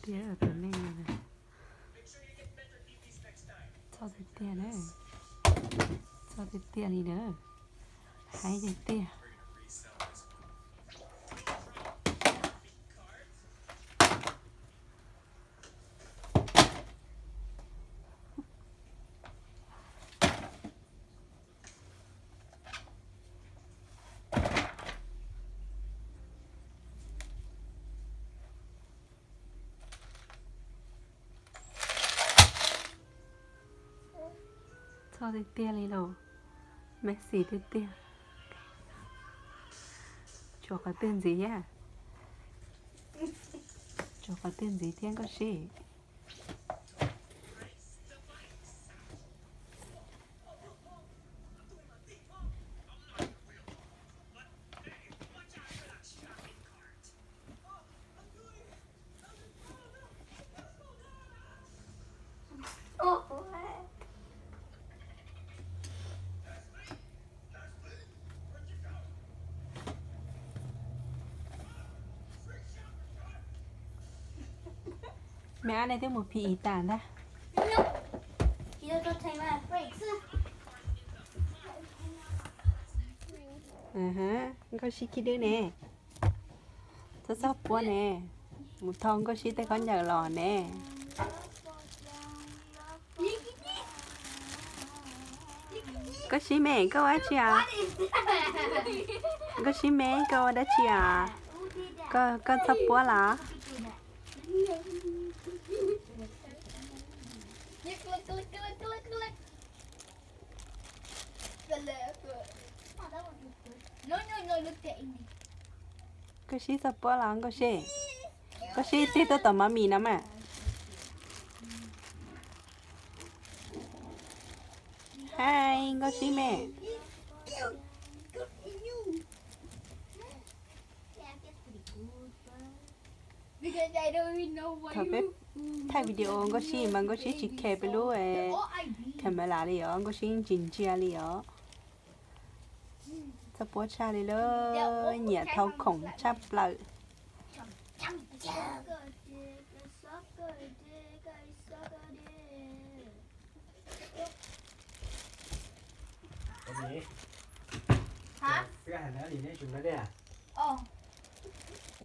Tiag, tus neeg no txog tiag tiag na. Txog tiag tiag li na. Haib tiag tiag. Txog tiag tiag li los, messy tiag tiag. Tsuas qhov twg ntxiv thiab? Tsuas qhov twg ntxiv thiab Nkauj Sib? Me ab ne twb mus phi i tas ntag. Nkauj Sib khib dwb ne. Txhob txhob puab ne. Mus thau Nkauj Sib tej khaub ncaws los ne. Nkauj Sib me, koj ua dab tsi os? Nkauj Sib me, koj ua dab tsi os? Koj, koj txhob puab los? Nkauj Sib txhob puab los Nkauj Sib. Nkauj Sib tig tuaj tom mami no mas. Hi Nkauj Sib me. Thaum peb thaij video Nkauj Sib mas Nkauj Sib tsis khe peb lub camera li os, Nkauj Sib tsis ntsia li os. Txhob puab tshaj li lawm, nyiam thau khoom tshaj plaws.